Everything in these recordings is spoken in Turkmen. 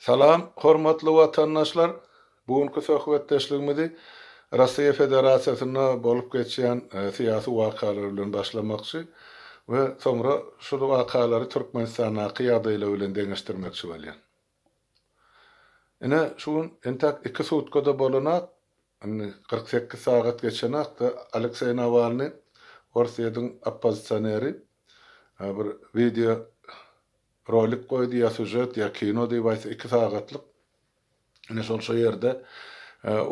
Salam, hormatly watandaşlar! Bu günki söhbetdeşligimizi Russiýa Federasiýasynda bolup geçýän syýasy wakalar bilen başlamakçy we soňra şul wakalary Türkmenistandaky ýagdaýlar bilen deňeşdirmekçi bolýan. Ine, şu gün entäk iki sutka-da bolanak, indi 48 sagat geçenakda Alekseý Nawalnyý, Orsýetiň oppozisioneri bir wideo rolik goýdy ýa sýužet ýa kino diýip aýtsa iki sagatlyk. Ine şol şo ýerde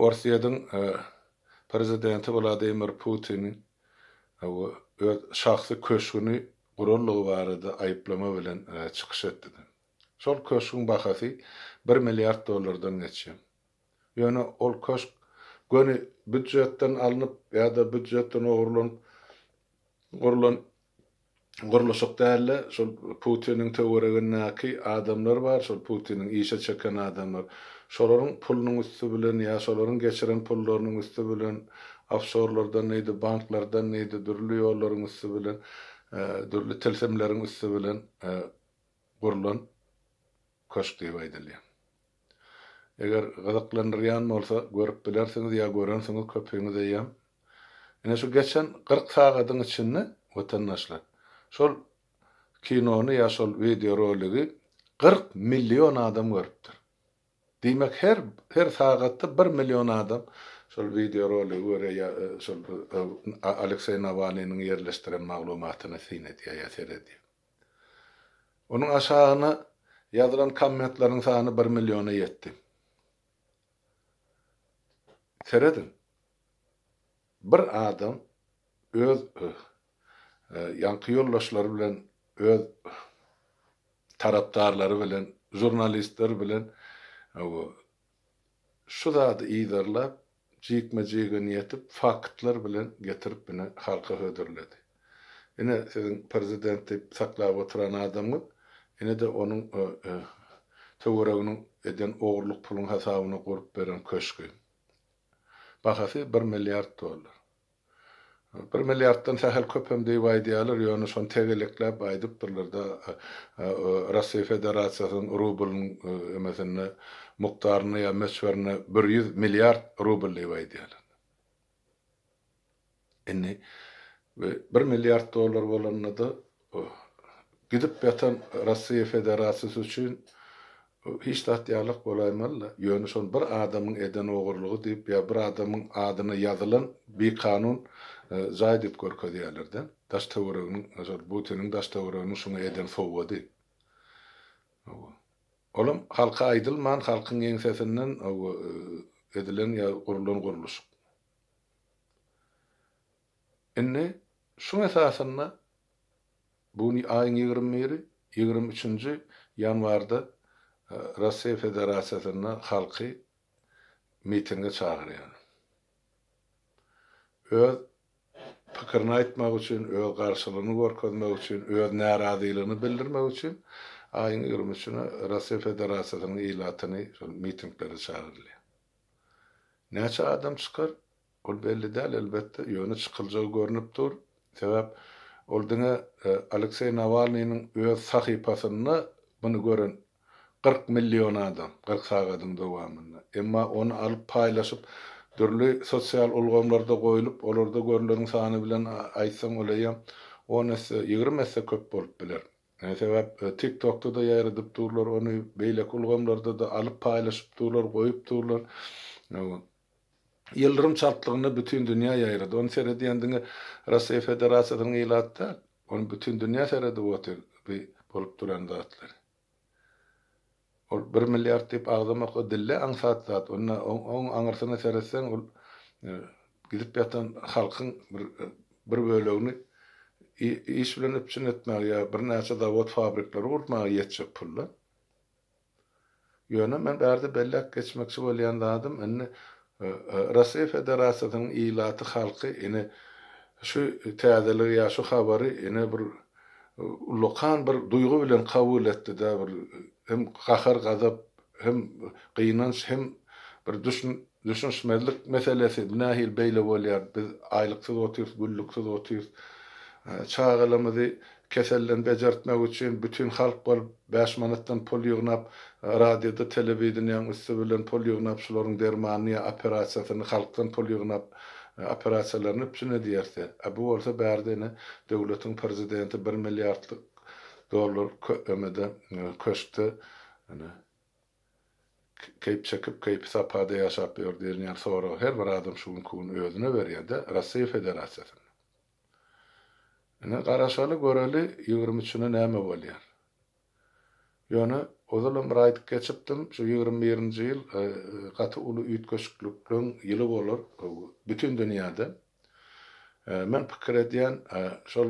Orsýetiň prezidenti Wladimir Putiniň öz şahsy köşgüni guranlygy barada aýyplama bilen çykyş etdi. Şol köşgüň bahasy bir milliard dollardan geçýär. Ýöne ol köşk göni býudjetden alnyp ýa-da býudjetden ogurlanyp gurlan gurluşyk däl-de, şol Putiniň töweregindäki adamlar bar, şol Putiniň işe çeken adamlar. Şolaryň pulunyň üsti bilen ýa şolaryň geçiren pullarynyň üsti bilen ofşorlardan diýdi, banklardan diýdi, dürli ýollaryň üsti bilen, dürli tilsimleriň üsti bilen gurlan köşk diýip aýdylýar. Eger gyzyklandyrýan bolsa görüp bilersiňiz ýa görensiňiz köpüňiz eýýäm. Ine şu geçen 40 sagadyň içinde watandaşlar şol kinony ýa şol wideoroligi 40 million adam görüpdir. Diýmek her her sagatda 1 million adam şol wideoroligi görýär ýa şol Alekseý Nawalnynyň ýerleşdiren maglumatyna syn edýär ýa seredýär. Onuň aşagyna ýazylan kommentleriň sany bir milliona ýetdi. Serediň. Bir adam öz ýaňky ýoldaşlary bilen, öz tarapdarlary bilen, žurnalistler bilen şu zady yzarlap, jikme-jigini ýetip, faktlar bilen getirip ine halka hödürledi. Ine siziň prezident diýip saklap oturan adamyňyz, ine-de onuň töwereginiň eden ogurlyk puluň hasabyna gurup beren köşgi. Bahasy bir milliard dollar. Bir milliarddan sähel köpem diýip aýdýarlar, ýöne şony tegelekläp aýdypdyrlar-da, Russiýa Federasiýasynyň rublynyň emesinde, mukdaryny ýa möçberine 100 milliard rubl diýip aýdýarlar. Indi bir milliard dollar bolanda-da gidip ýatan Russiýa Federasiýasy üçin hiç zat ýalak bolaýmaly-da. Ýöne şony bir adamyň eden ogurlygy diýip ýa bir adamyň adyna ýazylan bikanun jaý diýip görkezýärler-de. Daş-töwereginiň, şol Putiniň daş-töwereginiň şuňa eden sowgady. Olam halka aýdylman, halkyň ýeňsesinden edilen ýa gurlan gurluşyk. Indi şuň esasynda bu aýyň 21-i, 23-nji ýanwarda Russiýa Federasiýasynda halky mitinge çagyrýar. Öz pikirini aýtmak üçin, öz garşylygyny görkezmek üçin, öz närazylygyny bildirmek üçin aýyň 23-üne Russiýa Federasiýasynyň ilatyny şol mitinglere çagyrylýar. Näçe adam çykar? Ol belli däl, elbetde, ýöne çykyljagy görnüp dur. Sebäp ol diňe Alekseý Nawalnynyň öz sahypasynda muny gören 40 million adam, 40 sagadyň dowamynda. Emma ony alyp paýlaşyp, dürli sosial ulgamlarda goýlup, olarda görüleniň sany bilen aýtsaň, ol eýýäm on esse, 20 esse köp bolup biler. Sebäp TikTokda-da ýaýradyp durlar ony, beýleki ulgamlarda-da alyp paýlaşyp durlar, goýup durlar. Ýyldyrym çaltlygynda bütin dünýä ýaýrady. Ony seredýän diňe Russiýa Federasiýasynyň ilaty däl. Ony bütin dünýä seredip otyr bi bolup duran zatlary. Ol bir milliard diýip agzamak o dille aňsat zat. Onda oň aňyrsyna seretseň ol gidip ýatan halkyň bir bir bölegini iş bilen üpjün etmäge ýa birnäçe zawod fabrikleri gurmaga ýetjek pul-da. Ýöne men bärde belläp geçmekçi bolýan zadym indi Russiýa Federasiýasynyň ilaty halky ine şu täzeligi ýa şu habary ine bir ullakan bir duýgy bilen kabul etdi-de bir hem gahar gazap hem gynanç hem bir düşünişmezlik meselesi bu nähili beýle bolýar biz aýlyksyz otyrys günlüksiz otyrys çagalarymyzy. keselden bejertmek üçin bütin halk bolup bäş manatdan pul ýygnap, radioda, telewideniýäň üsti bilen pul ýygnap şularyň dermanyny ýa operasiýasyny halkdan pul ýygnap operasiýalaryny üpjün edýärse. A bu bolsa bärde ine döwletiň prezidenti bir milliardlyk dollar kömede köşkde ine keýp çekip, keýpi sapada ýaşap ýör diýen ýaly soragy her bir adam şu günki gün özüne berýär-de, Russiýa Federasiýasynda. Ine, garaşaly, göreli, 23-üne näme bolýar. Ýöne, ozalam bir aýdyp geçipdim, şu 21-nji ýyl gaty uly üýtgeşiklikleriň ýyly bolar bütin dünýäde. Men pikir edýän, şol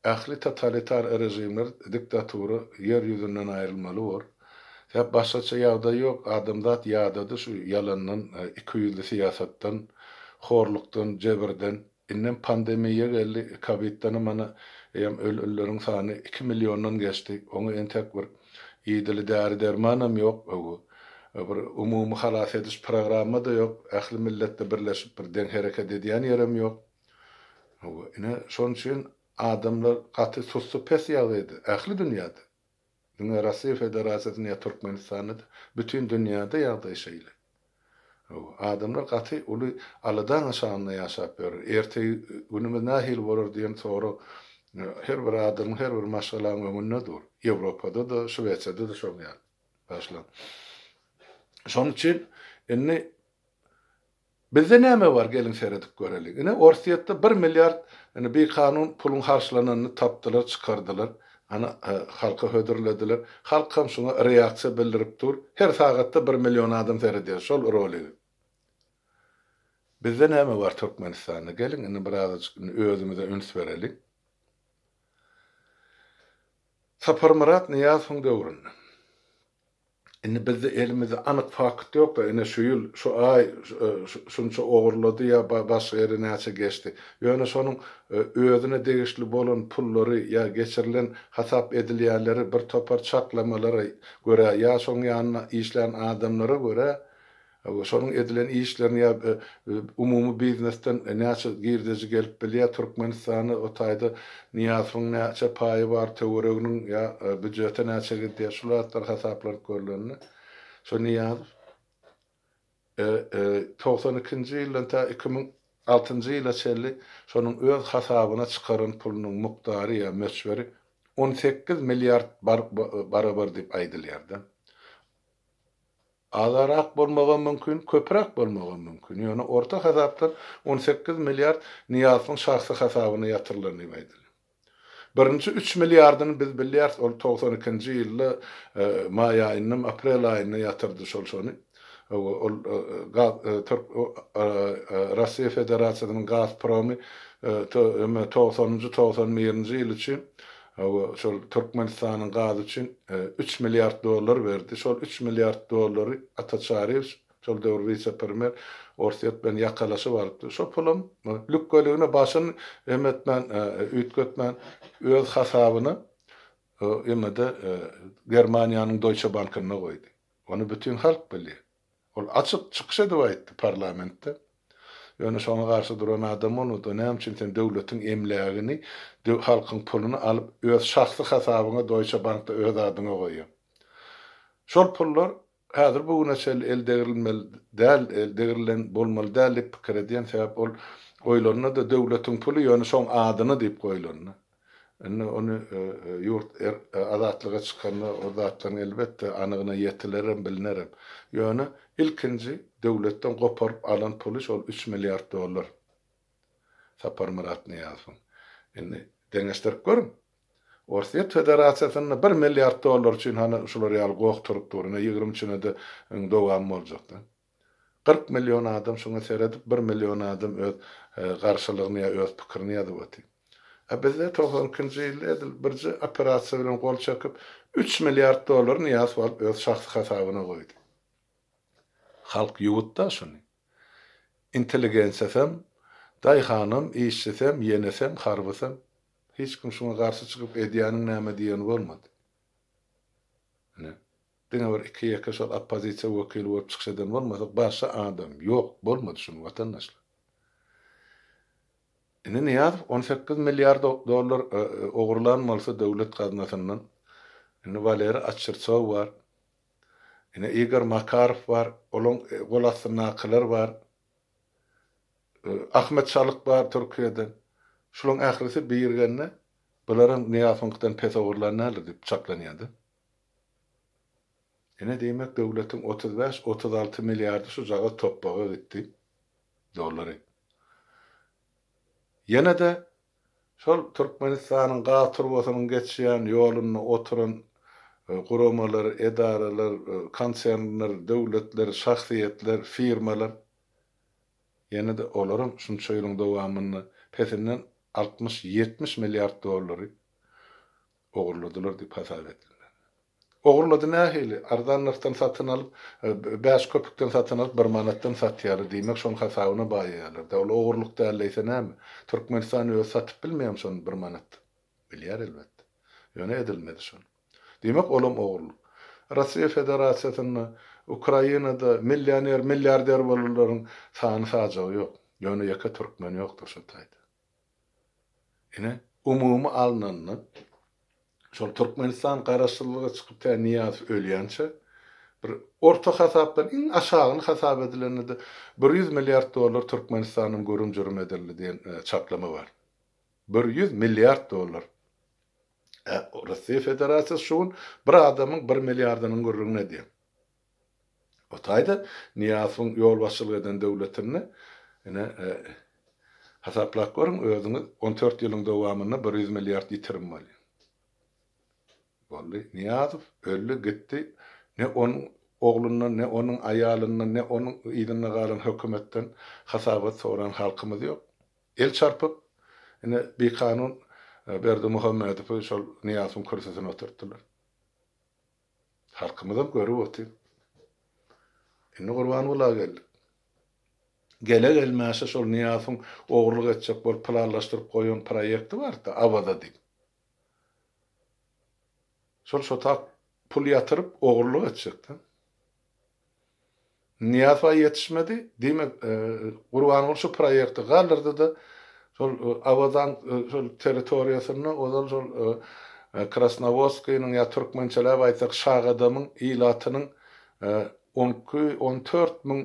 Ähli totalitar režimler, diktatura ýer ýüzünden aýrylmaly bor. Sebäp başgaça ýagdaý ýok, adamzat ýadady şu ýalandan, ikiýüzli syýasatdan, horlukdan, jebirden. Indem pandemiýa geldi, kowiddenem mana eýýäm ölüleriň sany iki milliondan geçdi. Oňa entek bir idili däri-dermanam ýok. Bir umumy halas ediş programma-da ýok, ähli milletde birleşip bir deň hereket edýän ýerem ýok. Hawa, ine, şonuň üçin adamlar gaty sussupes ýagdaýda, ähli dünýäde, diňe Russiýa Federasiýasynda ýa Türkmenistanda däl, bütin dünýäde ýagdaý şeýle. Hawa, adamlar gaty uly aladaň aşagynda ýaşap ýör. Erteki günümiz nähili bolar diýen sorag her bir adamyň, her bir maşgalaň öňünde dur. Ýewropada-da, Şwesiýada-da şoň ýaly. Başlan. Şonuň üçin indi Bizde näme bar geliň seredip göreliň. Ine Orsýetde bir milliard ine bikanun puluň harçlananyny tapdylar çykardylar. Ana halka hödürlediler. Halk hem şuňa reaksiýa bildirip dur. Her sagatda bir million adam seredýär şol roligi. Bizde näme bar Türkmenistanda geliň indi birazajyk indi özümize üns bereliň. Saparmyrat Nyýazowyň döwründe. Indi bizde elimizde anyk fakt ýok-da, ine şu ýyl, şu aý şunça ogurlady ýa başga ýere näçe geçdi. Ýöne şonuň özüne degişli bolan pullary ýa geçirilen hasap edilýänleri bir topar çaklamalara görä ýa şoň ýanynda işlän adamlara görä Şonuň edilen işlerini ýa umumy biznesden näçe girdeji gelip bilýär Türkmenistana o taýda Nyýazowyň näçe paýy bar töwereginiň ýa býujete näçe gidýär şul zatlar hasaplanyp görlende şo Nyýazow 92-nji ýyldan tä 2006-njy ýyla çenli şonuň öz hasabyna çykaran pulunyň mukdary ýa möçberi 18 milliard barabar diýip aýdylýar-da. Azarak bolmagam mümkin, köpräk bolmagam mümkin. Ýöne orta hasapdan 18 milliard Nyýazowyň şahsy hasabyna ýatyrylan diýip aýdylýar. Birinji üç milliardyny biz bilýäris, ol 92-nji ýylda maý aýyndamy, aprel aýynda ýatyrdy şol şony. Ol gaz türk Russiýa Federasiýasynyň Gazpromy togsanynjy, 91-nji ýyl üçin Hawa, şol Türkmenistanyň gazy üçin üç milliard dollar berdi. Şol üç milliard dollary Ata Çaryýewiç, şol döwür wise-premýer, Orsýet bilen ýakalaşyp alypdy. Şo pulam lükgeligine başyny em etmän, üýtgetmän öz hasabyna ýene-de Germaniýanyň Deutsche Bankynda goýdy. Ony bütin halk bilýär. Ol açyk çykyş edip aýtdy parlamentde. Ýöne şoňa garşy duran adam bolmady. Näme üçin sen döwletiň emlägini, halkyň puluny alyp öz şahsy hasabyňa Deutsche Bankda öz adyňa goýýaň? Şol pullar häzir bu güne çenli el degrilmeli däl, el degrilen bolmaly däl diýip pikir edýän. Sebäp ol goýlanda-da döwletiň puly ýöne şoň adyna diýip goýlanda. Indi ony ýurt azatlyga çykanda o zatlaryň elbetde anygyna ýetilerem, bilinerem. Ýöne ilkinji döwletden goparyp alan puly şol üç milliard dollar Saparmyrat Nyýazowyň. Indi deňeşdirip görüň. Orsýet Federasiýasynda bir milliard dollar üçin hany şular ýaly goh turup dur. Ine 20 üçüne-de dowam boljakda. 40 million adam şuňa seredip, bir million adam öz garşylygyny ýa öz pikirini ýazyp otyr. A bizde 92-nji ýylda edil birje operasiýa bilen gol çekip, üç milliard dollary Nyýazow alyp öz şahsy hasabyna goýdy. Halk ýuwutda şuny. Intelligensiýasam, daýhanam, işçisem, ýenesem, harbysam. Hiç kim şuňa garşy çykyp edýäniň näme diýeni bolmady. Ine. Diňe bir iki-ýeke şol oppozisiýa wekili bolup çykyş eden bolmasak, başga adam ýok, bolmady şuny watandaşlar. Indi Nyýazow 18 milliard dollar ogurlan bolsa döwlet gaznasyndan, indi Waleriý Oçertsow bar, ine Igor Makarow bar, olaň gol astyndakylar bar, Ahmet Çalyk bar Türkiýeden. Şulaň ählisi birigende bularam Nyýazowyňkydan pes ogurlan däldir diýip çaklanýar-da. Ine diýmek döwletiň 35, 36 milliardy şujagaz topbaga gitdi. Dollary. Ýene-de şol Türkmenistanyň gaz turbasynyň geçýän ýolunda oturan guramalar, edaralar, konsernler, döwletler, şahsyýetler, firmalar ýene-de olaram şunça ýylyň dowamynda pesinden 60, 70 milliard dollary ogurladylar diýip hasap edilmeli. Ogurlady nähili? Arzan nyrhdan satyn alyp, bäş köpükden satyn alyp bir manatdan satýarlar. Diýmek şoň hasabyna baýaýarlar-da. Ol ogurlyk däl diýse näme? Türkmenistan özi satyp bilmeýärmi şony bir manatdan? Bilýär elbetde. Ýöne edilmedi şol. Diýmek olam ogurlyk. Russiýa Federasiýasynda, Ukrainada millioner, milliarder bolanlaryň sany-sajagy ýok. Ýöne ýeke türkmen ýokdur şo taýda. Ine, umumy alnanda, şol Türkmenistan garaşsyzlyga çykyp tä Nyýazow ölýänçä, bir orta hasapdan iň aşagyny hasap edilende-de 100 milliard dollar Türkmenistandan görüm-jürüm edildi diýen çaklama bar. 100 milliard dollar. Ä, Russiýa Federasiýasy şu gün bir adamyň bir milliardynyň gürrüňini edýär. O taýda Nyýazowyň ýolbaşçylyk eden döwletinde ine hasaplap görüň özüňiz on dört ýylyň dowamynda 100 milliard ýitirim bolýar. Boldy. Nyýazow öldi, gitdi. Ne onuň oglundan, ne onuň aýalyndan, ne onuň yzynda galan hökümetden hasabat soran halkymyz ýok. El çarpyp, ine bikanun Berdimuhamedowy şol Nyýazowyň kürsüsine oturtdylar. Halkymyzam görüp otyr. Indi Gurbangula geldik. Gele-gelmäşe şol Nyýazowyň ogurlyk etjek bolup planlaşdyryp goýan proýekti bardy, Awaza diýip. Şol şo tak pul ýatyryp ogurlyk etjekdi. Nyýazowa ýetişmedi. Diýmek, Gurbanguly şu proýekti galdyrdy-da, şol Awazaň şol territoriýasynda ozal şol Krasnowodskiniň ýa türkmençeläp aýtsak Şagadamyň ilatynyň on iki, on dört müň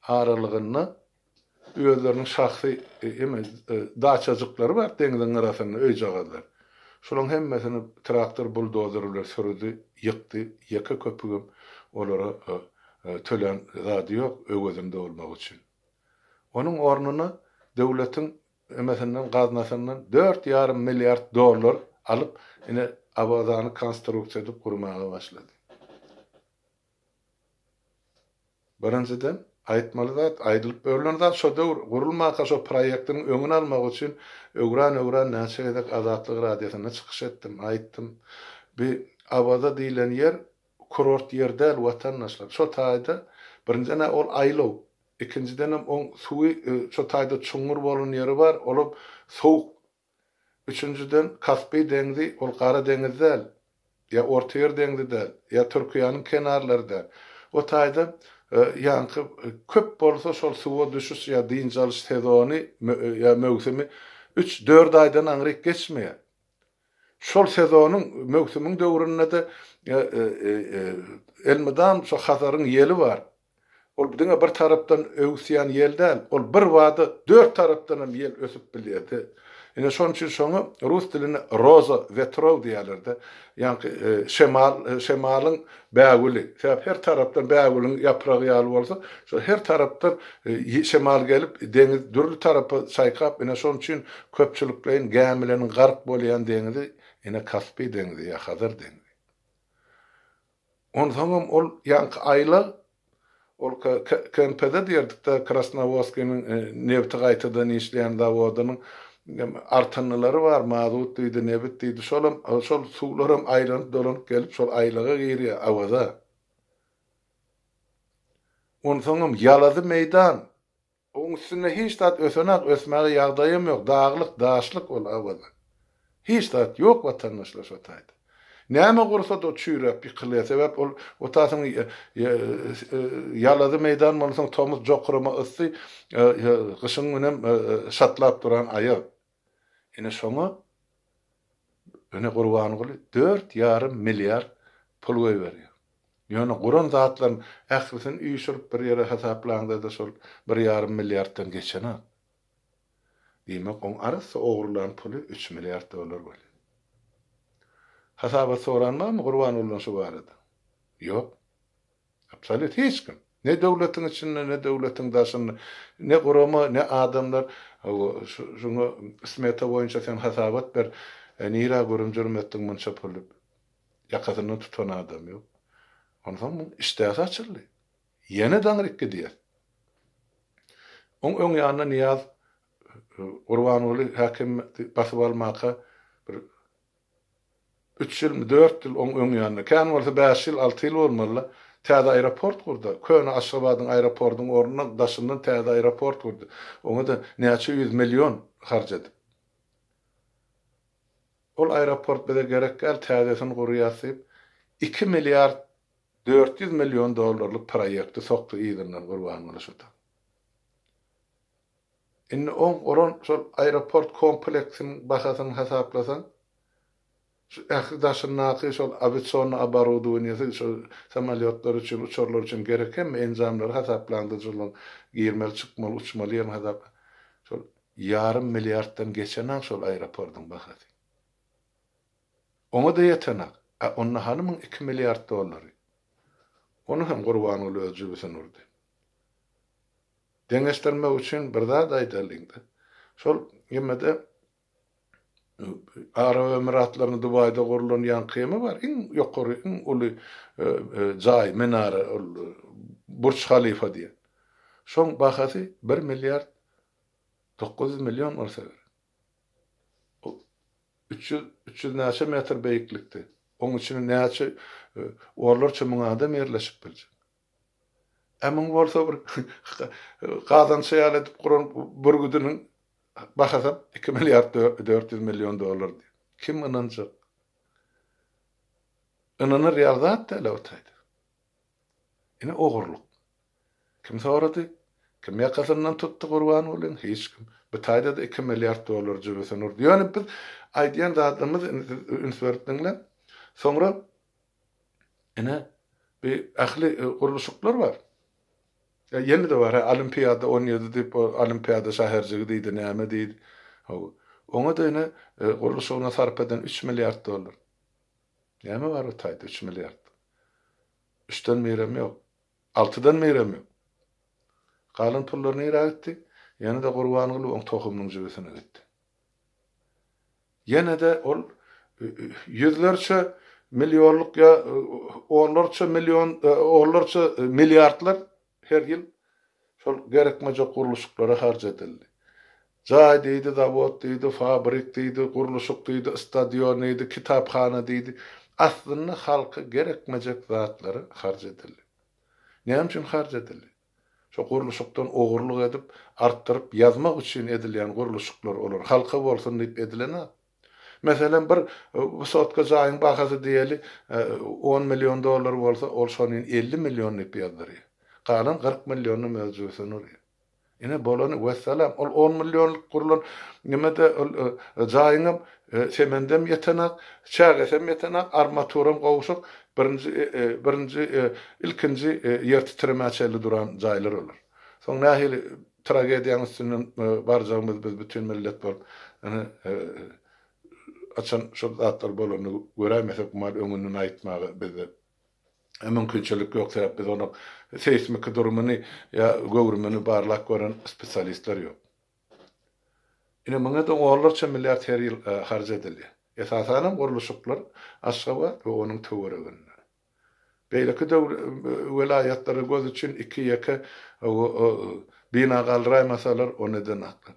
aralygynda özleriniň şahsy eme daçajyklary bar deňziň gyrasynda öýjagazlar. Şolaryň hemmesini traktor, buldozer bilen sürdi, ýykdy, ýeke köpügem olara tölän zady ýok öwezini dolmak üçin. Onuň ornuna döwletiň emesinden gaznasyndan dört ýarym milliard dollar alyp ine Awazany konstruksiýa edip gurmaga başlady. Birinjiden, aýtmaly zat, aýdylyp örülen zat şo döwür gurulmaka şo proýektiniň öňüni almak üçin öwran-öwran näçe gezek Azatlyk radiosynda çykyş etdim, aýtdym. Bi Awaza diýlen ýer kurort ýer däl watandaşlar. Şo taýda birinjiden-ä ol aýlaw, ikinjidenem oň suwy şo taýda çuňňur bolan ýeri bar, olam sowuk Üçünjiden, Kaspi deňzi ol Gara deňiz däl, ýa Ortaýer deňzi däl, ýa Türkiýäniň kenarlary däl. O taýda ýaňky köp bolsa şol suwa düşüş ýa dynç alyş sezony ýa möwsümi üç-dört aýdan aňryk geçmeýär. Şol sezonyň, möwsümiň döwründe-de elmydam şo Hazaryň ýeli bar. Ol diňe bir tarapdan öwüsýän ýel däl, ol birbada dört tarapdan hem ýel ösüp bilýär. Ine şonuň üçin şoňa rus dilinde roza wetrow diýýärler-de. Ýaňky şemal, şemalyň bägüli. Sebäp her tarapdan bägüliň ýapragy ýaly bolsa, şo her tarapdan şemal gelip, deňiz dürli tarapa çaýkap, ine şonuň üçin köpçülikleýin gämileriniň gark bolýan deňizi ine Kaspi deňizi ýa Hazar deňizi. Onsoňam ol ýaňky aýlag, ol KNPZ diýerdik-de, Krasnowodskiniň nebti gaýtadan işleýän zawodynyň artyndylary bar, mazut diýdi, nebit diýdi, şolam, şol suwlaram aýlanyp-dolanyp gelip, şol aýlaga girýär, Awaza. Onsoňam ýalazy meýdan. Oň üstünde hiç zat ösenak, ösmäge ýagdaýam ýok, daglyk, daşlyk ol Awaza. Hiç zat ýok watandaşlar şo taýda. Näme gursa-da çüýräp ýykylýar. Sebäp ol otasyň ýalazy meýdan bolansoň tomus jokrama yssy, gyşyň günem şatlap duran aýaz. Ine şoňa ine Gurbanguly 4,5 milliard pul goýberýär. Ýöne guran zatlaryň ählisini üýşürip bir ýere hasaplaňda-da şol bir ýarym milliarddan geçenok. Diýmek, oň arassa ogurlan puly üç milliard dollar bolýar. Hasabat soran barmy Gurbangulydan şu barada? Ýok. Absolýut hiç kim. Ne döwletiň içinde, ne döwletiň daşynda, ne gurama, ne adamlar şuňa smeta boýunça sen hasabat ber, nirä gürüm-jürüm etdiň munça puly? Ýakasyndan tutan adam ýok. Onsoň muň işdäsi açyldy. Ýene daňryk gidýäs. Oň öň ýanynda Nyýaz Gurbanguly häkimiýeti basyp almaka bir üç ýylmy, dört ýyl oň öň ýanynda, kän bolsa bäş ýyl, alty ýyl bolmaly-la, täze aeroport gurdy. Köne Aşgabadyň aeroportynyň ornuna daşyndan täze aeroport gurdy. Oňa-da näçe ýüz million harç edip. Ol aeroport bize gerek däl, täzesini gurýas diýip, iki milliard 400 million dollarlyk proýekti sokdy yzyndan Gurbanguly şuta. Indi oň guran şol aeroport kompleksiniň bahasyny hasaplasaň, şu ähli daşyndaky şol awiasionnyý oborudowaniýasy, şol samolýotlar üçin, uçarlar üçin gerek hemme enjamlary hasaplaňda, şolaryň girmeli, çykmaly, uçmaly ýerini hasapla, şol ýarym milliarddan geçenak şol aeroportyň bahasy. Oňa-da ýetenak. A onda hany muň iki milliard dollary? Ony hem Gurbanguly öz jübüsine urdy. Deňeşdirmek üçin bir zat aýdalyň-da. Şol emede Arap Emiratlarynda Dubaýda gurlan ýaňky eme bar, iň ýokary, iň uly jaý, minara, ol Burç Halifa diýen. Şoň bahasy bir milliard 900 million bolsa gerek. Ol 300, 300 näçe metr beýiklikde. Oň içine näçe onlarça müň adam ýerleşip biljek. Ämiň bolsa bir gazança ýaly edip guran bürgüdiniň bahasam 2 milliard 400 million dollar diýip. Kim ynanjak? Ynanyr ýaly zat däl o taýda. Ine ogurlyk. Kim sorady? Kim ýakasyndan tutdy Gurbangulyň? Hiç kim. Bu taýda-da 2 milliard dollar jübüsine urdy. Ýöne biz aýdýan zadymyz indi siz üns berip diňläň. Soňra Ine, bu ähli gurluşyklar bar. Ýene-de bar, hä, Olimpiada 17 diýip, Olimpiada şäherjigi diýdi, näme diýdi. Hawa. Oňa-da ine, gurluşygyna sarp eden 3 milliard dollar. Näme bar o taýda 3 milliard? Üçden birem ýok. Altydan birem ýok. Galan pullar nirä gitdi? Ýene-de Gurbanguly oň tohumynyň jübüsine gitdi. Ýene-de ol ýüzlerçe millionlyk ýa onlarça million, onlarça milliardlar her ýyl şol gerekmejek gurluşyklara harç edildi. Jaý diýdi, zawod diýdi, fabrik diýdi, gurluşyk diýdi, stadion diýdi, kitaphana diýdi. Aslynda halka gerekmejek zatlara harç edildi. Näme üçin harç edildi? Şo gurluşykdan ogurlyk edip, artdyryp ýazmak üçin edilýän gurluşyklar olar. Halka bolsun diýip edilen-ä. Meselem, bir wysotka jaýyň bahasy diýeli, on million dollar bolsa, ol şony 50 million diýip ýazdyrýar. Galan 40 millionyny öz jübüsine urýar. Ine, bolany, wessalam. Ol on millionlyk gurlan neme-de, ol jaýyňam semendem ýetenak, çägesem ýetenak, armaturam gowşak, birinji, birinji, ilkinji ýer titremä çenli duran jaýlar olar. Soň nähili tragediýanyň üstünden barjagymyzy biz bütin millet bolup, ine, haçan şol zatlar bolanyny göräýmesek, mal öňünden aýtmaga bizde mümkinçilik ýok, sebäp biz onuň seýsmiki durumyny ýa göwrümini barlap gören spesialistler ýok. Ine, muňa-da onlarça milliard her ýyl harç edilýär. Esasanam gurluşyklar Aşgabat we onuň töwereginde. Beýleki welaýatlara göz üçin iki-ýeke bina galdyraýmasalar, ony edenaklar.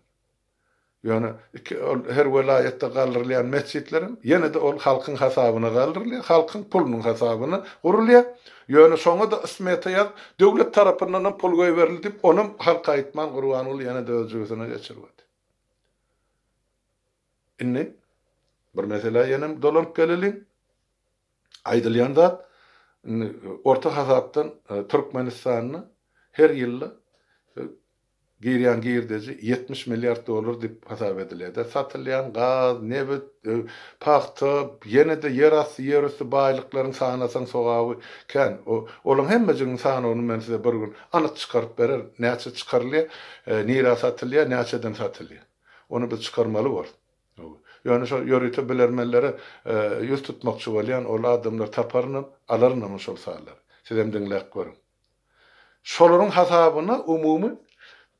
Ýöne iki ol her welaýatda galdyrylýan metjitlerem ýene-de ol halkyň hasabyna galdyrylýar, halkyň pulunyň hasabyna gurulýar. Ýöne şoňa-da smeta ýazyp, döwlet tarapyndanam pul goýberildi diýip, onam halka aýtman Gurbanguly ýene-de öz jübüsine geçirip otyr. Indi bir meselä ýenem dolanyp geleliň. Aýdylýan zat, indi orta hasapdan Türkmenistanda her ýylda girýän girdeji 70 milliard dollar diýip hasap edilýär-de. Satylýan gaz, nebit, pagta, ýene-de ýerasty, ýerüsti baýlyklaryň sanasaň sogaby kän. Olaryň hemmejiginiň sanawyny men size bir gün anyk çykaryp bererin. Näçe çykarylýar, nirä satylýar, näçeden satylýar. Ony biz çykarmaly borus. Ýöne şol ýörite bilermenlere ýüz tutmakçy bolýan, ol adamlary taparynam, alarynam şol sanlary. Sizem diňläp görüň. Şolaryň hasabyna umumy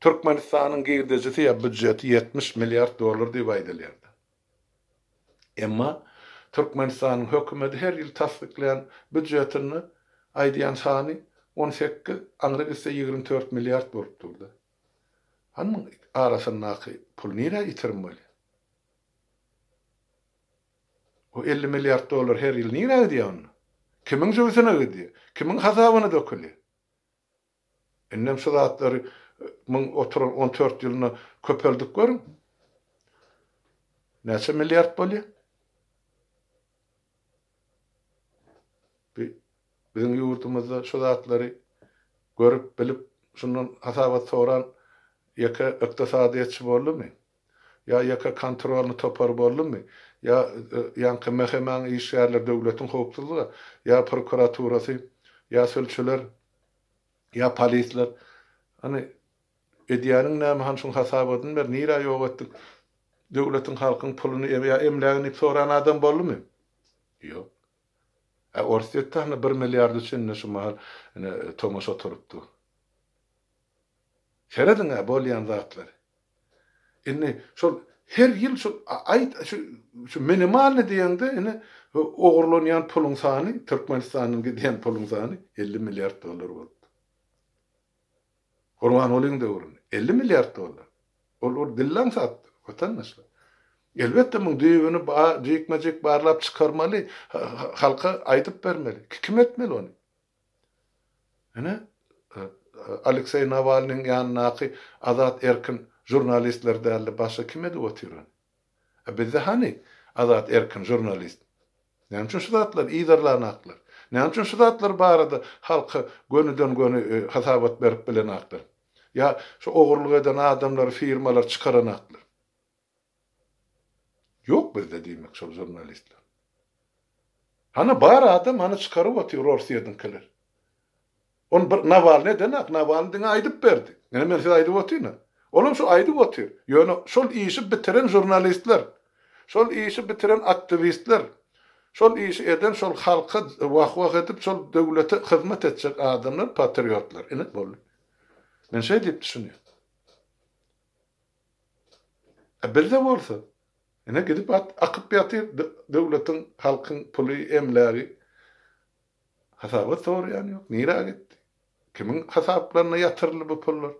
Türkmenistanyň girdejisi ýa býudjeti 70 milliard dollar diýip aýdylýardy. Emma Türkmenistanyň hökümeti her ýyl tassyklaýan býudjetinde aýdýan sany 18, aňry gitse 24 milliard bolup durdy. Hany muň arasyndaky pul nirä ýitirim bolýar? O 50 milliard dollar her ýyl nirä gidýär onda? Kimiň jübüsine gidýär? Kimiň hasabyna dökülýär? Indem şu zatlary muň oturan 14 ýylyna köpeldip görüň. Näçe milliard bolýar? Bi biziň ýurdumyzda şu zatlary görüp, bilip, şundan hasabat soran ýeke ykdysadyýetçi boldumy? Ýa ýeke kontrolnyý topar boldumy? Ýa ýaňky MHM-iň işgärleri, döwletiň howpsuzlygy, ýa prokuraturasy, ýa sülçüler, ýa polisler, hany, edýäniň näme, hany şuň hasabatyny ber, nirä ýok etdiň döwletiň, halkyň puluny ýa emlägini diýip soran adam boldumy? Ýok. Ä Orsýetde hany bir milliard üçin ine şu mahal ine tomaşa turup dur. Serediň-ä bolýan zatlary. Indi şol her ýyl şu aýt şu şu minimalny diýeňde ine ogurlanýan puluň sany Türkmenistandan gidýän puluň sany 50 milliard dollar bolupdyr. Gurbangulyň döwründe 50 milliard dollar. Ol ol dillaň satdy, watandaşlar. Elbetde muň düýbüni jikme-jik barlap çykarmaly, halka aýdyp bermeli. Kim etmeli ony? Ine, Alekseý Nawalnyň ýanyndaky azat erkin žurnalistler däldi, başga kim edip otyr ony? A bizde hany azat erkin žurnalist? Näme üçin şu zatlary yzarlanaklar? Näme üçin şu zatlar barada halka gönüden-göni hasabat berip bilenaklar? Ýa şu ogurlyk eden adamlary, firmalary çykaranaklar? Ýok bizde diýmek şol žurnalistler. Hany bar adam hany çykaryp otyr Orsýetiňkiler. Ony bir Nawalny edenak, Nawalny diňe aýdyp berdi. Ine men size aýdyp otyryn. Olam şu aýdyp otyr. Ýöne şol işi bitiren žurnalistler, şol işi bitiren aktiwistler, şol işi eden şol halka wah-wah edip şol döwlete hyzmat etjek adamlar patriotlar. Ine boldy. Men şeý diýip düşünýän. A bizde bolsa, ine gidip akyp ýatyr döwletiň, halkyň puly, emlägi. Hasabat soraýan ýok. Nirä gitdi? Kimiň hasaplaryna ýatyryldy bu pullar?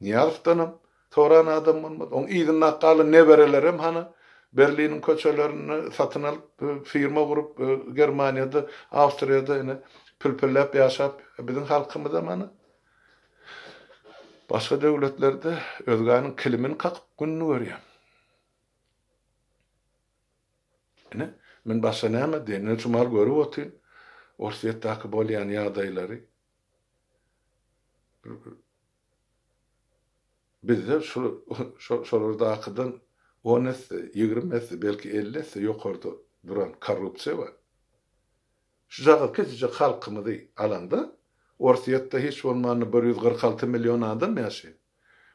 Nyýazowdanam soran adam bolmady. Oň yzynda galan neberelerem hany Berliniň köçelerinde satyn alyp, firma gurup, Germaniýada, Awstriýada ine pülpülläp ýaşap, biziň halkymyzam hany başga döwletlerde özgäniň kilimini kakyp gününi görýär. Ine, men başga näme diýeýin? Men şu mahal görüp otyryn, Orsýetdäki bolýan ýagdaýlary. Bizde şu şolardakydan on esse, 20 esse, belki 50 esse ýokarda duran korrupsiýa bar. Şujagaz kiçijik halkymyzy alanda, Orsýetde hiç bolmanda 146 million adam ýaşaýar.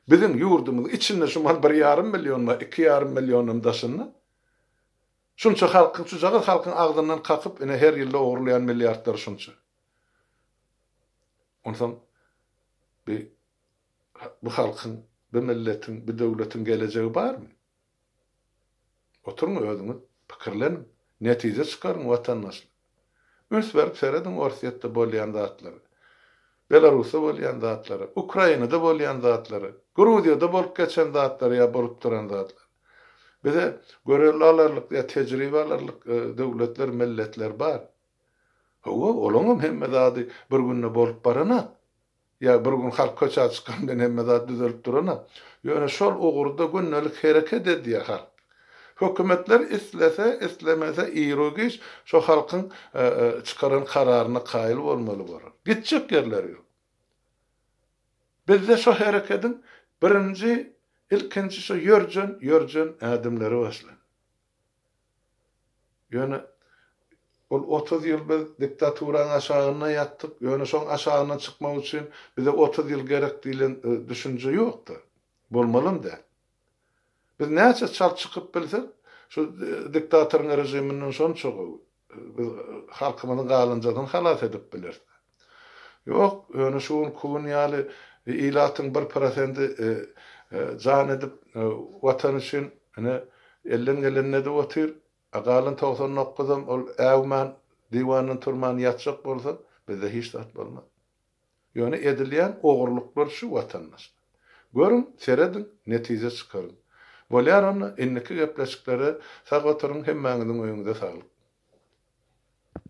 Biziň ýurdumyzyň içinde şu mahal bir ýarym million bar, iki ýarym millionam daşynda. Şunça halkyň, şujagaz halkyň agzyndan kakyp, ine her ýylda ogurlaýan milliardlary şunça. Onsoň bi bu halkyň, bu milletiň, bu döwletiň gelejegi barmy? Oturyň özüňiz pikirleniň, netije çykaryň watandaşlar. Üns berip serediň Orsýetde bolýan zatlara, Belarusda bolýan zatlara, Ukrainada bolýan zatlara, Gruziýada bolup geçen zatlara ýa bolup duran zatlara. Bize görelde alarlyk ýa tejribe alarlyk döwletler, milletler bar. Hawa, olaňam hemme zady bir günde bolup baranak. Ýa bir gün halk köçä çykan bilen hemme zat düzelip duranok. Ýöne şol ugurda gündelik hereket edýär halk. Hökümetler islese, islemese iru-giç şo halkyň çykaran kararyna kaýyl bolmaly bolar. Gitjek ýerleri ýok. Bizde şo herekediň birinji, ilkinji şo ýörjen, ýörjen ädimleri başlandy. Ýöne ol 30 ýyl biz diktaturaň aşagynda ýatdyk, ýöne şoň aşagyndan çykmak üçin bize 30 ýyl gerek diýlen düşünje ýokdy. Bolmalam däl. Biz näçe çalt çykyp bilsek, şu diktatoryň režiminden şonça gowy. Biz halkymyzyň galynjasyny halas edip bileris. Ýok, ýöne şu günki gün ýaly ilatyň bir prosendi jan edip Watan üçin ine elden gelenini edip otyr. A galan 99-am ol äwmän, diwandan turman ýatjak bolsa, bizde hiç zat bolmaz. Ýöne edilýän ogurlyklar şu watandaşlar. Görüň, serediň, netije çykaryň. Bolýar onda, indiki gepleşiklere sag oturyň, hemmäňiziň öýüňize saglyk.